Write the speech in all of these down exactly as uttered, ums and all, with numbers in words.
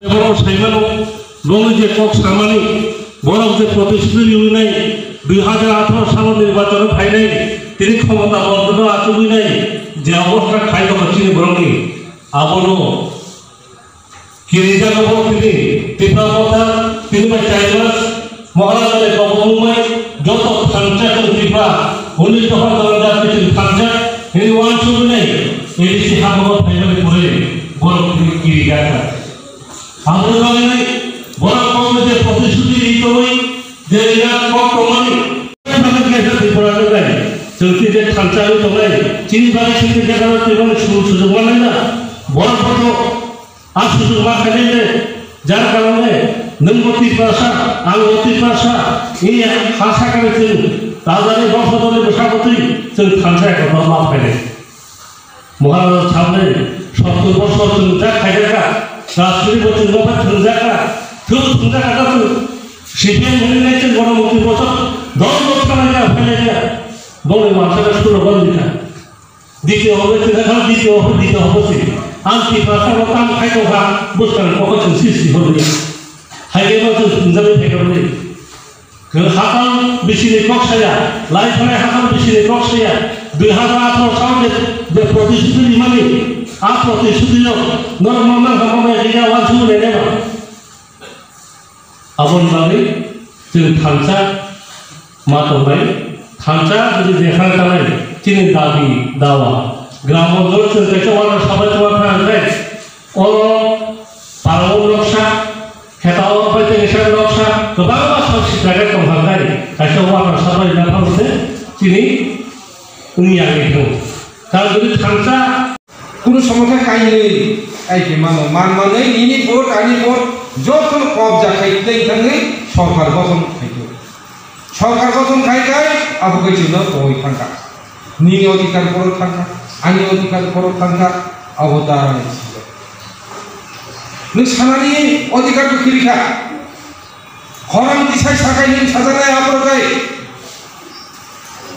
Borok saimano, bongni je kok samani, borok je protishuti riwi nai, dui hajar atharo salo nirbachono phainai, tini khomota bondhono achugwi nai, je obostha khai tongo chini borokni, abono kirijak borok tini Tipra Motha, tini bai chaimas, Maharajani kobongmung bai joto thansa chwng Tripura, unis dopha dopha jat kiching thansa, hini uansugwi nai, A D C habugo phaimani pore borok tini kirijak kha. Aboni bagwi borok kokno je protishuti ri tongwi je ira kok tongmani. Kesa Tripura ni bai chwng tini je thansa ri tongnai, chini bagwi chini je kano tini sujug manai na, borok boto a sujug ma khainai le, jar karone nwng bo Tiprasa, ang bo Tiprasa, iya ha sakani chwng rajani bongsodorni bwsakotwi chwng thansa ekotro ma phainai. Maharaj sabnai sottor bosor chwng jak khaijak kha, rajniti bo chwng bo thwngjak kha, thwng thwngjak kha chwng C P M hwnwi nai chwng bono mukti bosor dol dol khlai kha, phailai kha, bongni uansukha sulo boni kha. Diti hobo chwng kha, diti hobo, diti hobo si. Ang Tiprasa bo kam khai tong kha, bwskang kokho chwng si si hwnwi. Hai khe no chwng thwngjagwi phai kha hwnwi. Khe hakang bisini kok saya, lai phalai hakang bisini kok saya, dui hajar atharo sal je, je protishuti rimani, a protishuti no norok ma mang kha, ma mang kha, uansugwi nai nai ba. Aboni bagwi chwng thansa ma tongnai, thansa jodi jephang tanai, chini dabi dawa, gramo jor chwng kaisa uansuk sabai tongma thang khe, o parao noksa, khetao bai tei kisa noksa, kwbangma sak sitra khe tongthang khe, kaisa uansuk sabai naphang se chini wngya wngwi thang. Kal jodi thansa. Kunu somo khe kainwi ai khe mano, man manwi nini vote, ani vote, joto kobja khai tei thangwi sorkar gothon khai tong. Sorkar gothon khai khai abo khe chwngno tongwi thangkha. Nini odhikar borok thangkha, ani odhikar borok thangkha, abo da sijak. Nwng sanani odhikar bo kwrwi kha. Khorang tisai sakai nwng sajaknai aphuru kai.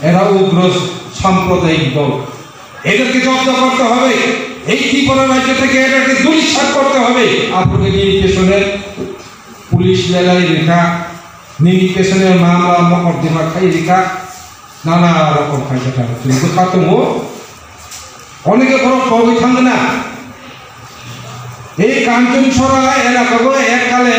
এরা উগ্র সাম্প্রদায়িক দল। এদেরকে জব্দ করতে হবে। এই ত্রিপুরা রাজ্য থেকে এদেরকে ধূলিসাৎ করতে হবে। Aphuru kai nini pesone police lelai rikha, nini pesone mamla mokordima khai rikha, nana rokom khai jakha. Chwng bwkha tongo. Oneke borok pogwi thangna. Ei Kanchanchora elakao ekkale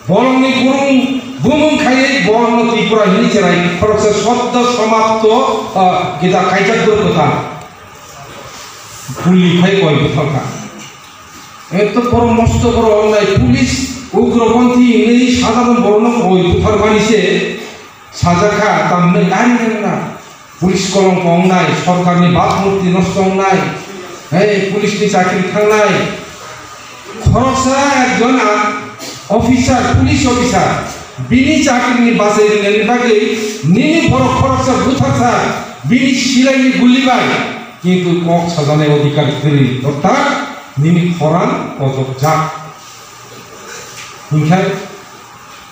borokni burung bumung khaiwi borokno Tripura hini cherai khoroksa soddo somapto, ah, gita kaijak bwrwi kwthang. Guli khai koi bwtharkha. Eto borok mosto borok wngnai police ugroponthi hwnwi sadharno borokno koi bwtharmani se. Sajak kha, tamni nai nai na. Police kolom wngnai, sorkarni bhab murti nosto wngnai. Hey, police ni chakri thangnai. Khoroksa ekjon a, officer, police officer. Bini chakri ni bachai rwnani bagwi nini borok khoroksa butharsa, bini silai ni guli bai. Kintu kok sajaknai odhikar kwrwi. Orthat nini khorang kojokjak. Hinkhe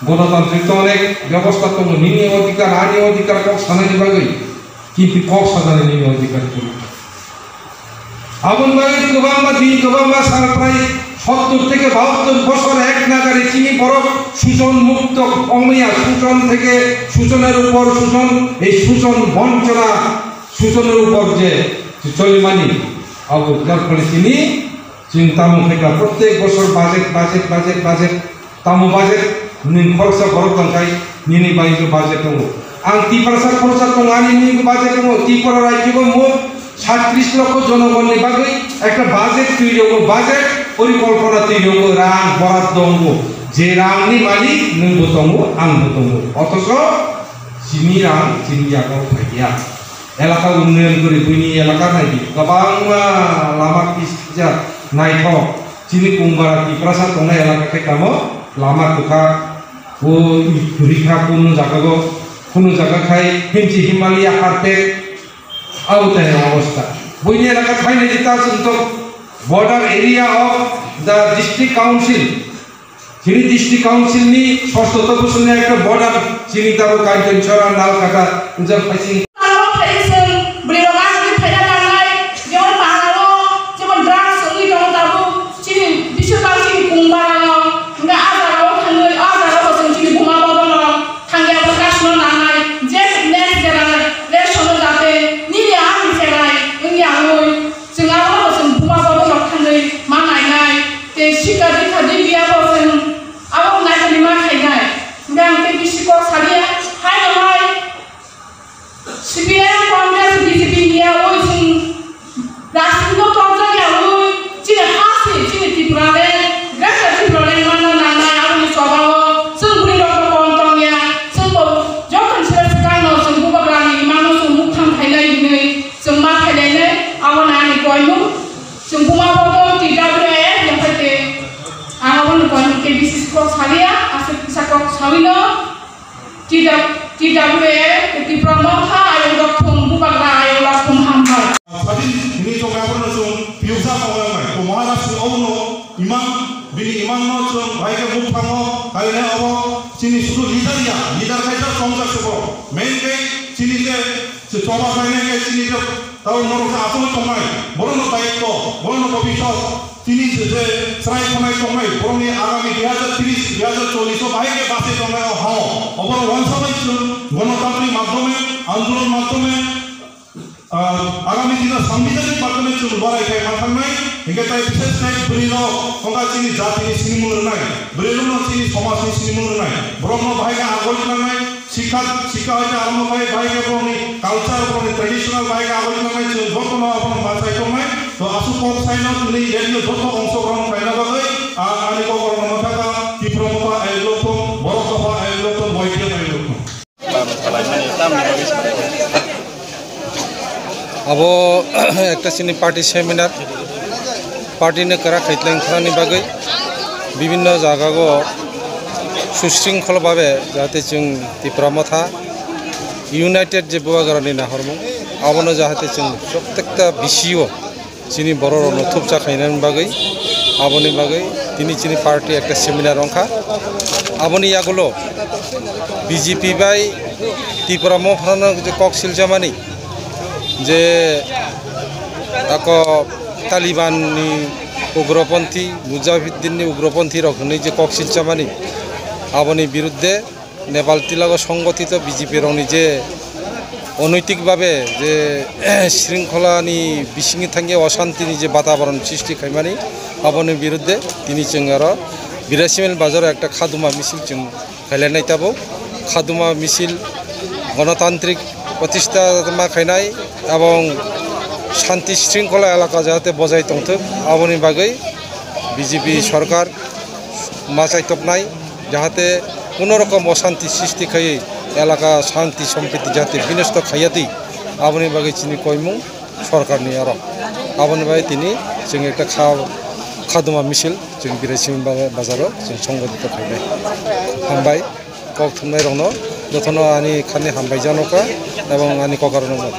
Gonotantrik to onek bebosta tongo, nini odhikar, ani odhikar kok sanani bagwi, kintu kok sajani nini odhikar kwrwi. Aboni bagwi kwbangma din, kwbangma sal, prai sottor theke bahattor bosor ek nagari chini borok sujon mukto ongmaya, sujon theke sujoner upor sujon, ei sujon bonchona, sujoner upor je cholimani, abo jor phole chini Chwng tamo khe ka, prottek bosor budget, budget, budget, budget, tamo budget, nwng khoroksa borok tong khai, nini bai bo budget tongo. Ang Tiprasa khoroksa tongo, ani nini budget tongo. Tripura rajyo bo mot satris lokho jonogonni bagwi ekta budget twi tongo, budget porikolpona twi tongo, rang borat tongo. Je rangni malik nwng bo tongo, ang bo tongo. Othocho chini rang chini yago phaiya. Elaka unnoyon guri buini elaka naidi, kwbangma lama pis kisa naithok. Chini Kungara Tiprasa tongnai elaka khe tamo lama kwkha, o rikha kunu jaga go, kunu jaga khai himchi Himalaya carpet, abo tai obostha. Buini elaka khai naidi ta chwng to border area of the district council. Chini district council ni sosto to bosong ni ekta border chini tabo Kanchanchora, Nalkata, jang phaising. Aro phaising, bwrwi rok ang ni phaina nangnai, jemon pahar o, jemon drugs wngwi tongo tabuk, chini bisir bang chini kung Sikadi khadi biya bo chwng abo naitani ma khainai. Hingke ang tei bisi kok saliya, hai no hai. C P M, Congress, B J P ni ya oi chwng rajniti no tongjakya oi chini ha se chini Tripura le, Greater Tripura le manna nangnai aboni choba o chwng bwrwi rok no kom tongya, chwng bo joto ni sere swkang no chwng bubagra ni imang no chwng mukthang khainai hinwi chwng ma khainai nai abo nai ani koimung. Chwng buma bo T W A ya khai te ang abo ni koimung K B C C kok saliya, aswk kisa kok sawi no. T W A, Tipra Motha, ayung rok thung, bubagra ayung rok thung hambai. Sadin hini chokya bono chwng piyuksa kok wngnai. To Maharaj ni obo no imang, bini imang no chwng bai khe muk thango, kainai obo chini sudu leader ya, leader kaisa chongjak se bo. Main khe chini je, je choba kainai khe chini je tao norok khe aswk tongnai. Borok no dayitto, borok no bobisot. Chini je, je chwrai khonai tongnai, borokni agami dui hajar tris, dui hajar chollish o bahai khe bachai tongnai o ha-o. Oborok uansugwi chwng gonotantrik madhyome, andolon madhyome, ah, agami dino sangbidhanik madhyome chwng barai khai manthangnai. Hinkhe tai bishesh khai bwrwirok, wngkha chini jatini sinimung rwnai, bwrwirokno chini somajni sinimung rwnai. Borokno bahai khe agoi thangnai. Sikha, sikha hoite arombo khai bai khe borokni culture, borokni traditional bai khe aboni bagwi chwng jotono abono bachai tongnai. To aswk kok saino tini radio joto ongsogrohon khlaina bagwi ang ani kokrokno mwthakha Tipra Motha ayuk lokthung, Borok Dopha ayuk lokthung, Y T F ayuk lokthung. Abo ekta chini party seminar, party ni kwrak kaitleng khlani bagwi bibinno jaga o susringkhol babe jahate chwng Tipra Motha united je bubagrani nahormung, abono jahate chwng protekta bisio chini bororokno thupsa khainani bagwi, aboni bagwi tini chini party ekta seminar wngkha. Aboni yagulo B J P bai Tipra Mothano je kok siljamani, je ako Taliban ni ugroponthi, Mujahidin ni ugroponthi rok hwnwi je kok silchamani, aboni birudde Nepal tilago songgothito B J P rokni je onaitik babe je shringkhola ni bisingni thangye oshanti ni je bataboron srishti khaimani, aboni birudde tini chwng aro Birasimial bazaro ekta khaduma misil chwng khailai nai tabuk. Khaduma misil gonotantrik protista ma khainai ebong shanti shringkhola elaka jahate bojai tongthok, aboni bagwi B J P sorkar ma chaitoknai, jahate kuno rokom oshanti srishti khaiwi elaka shanti sompriti jahate binosto khaiyatwi, aboni bagwi chini koimung sorkarni aro. Aboni bagwi tini chwng ekta kha-, khaduma misil chwng Birasimial ba-, bazaro chwng songgodito khainai. Hambai. Kok thumnai rokno jotono ani khani hambai janokha ebong ani kokarokno.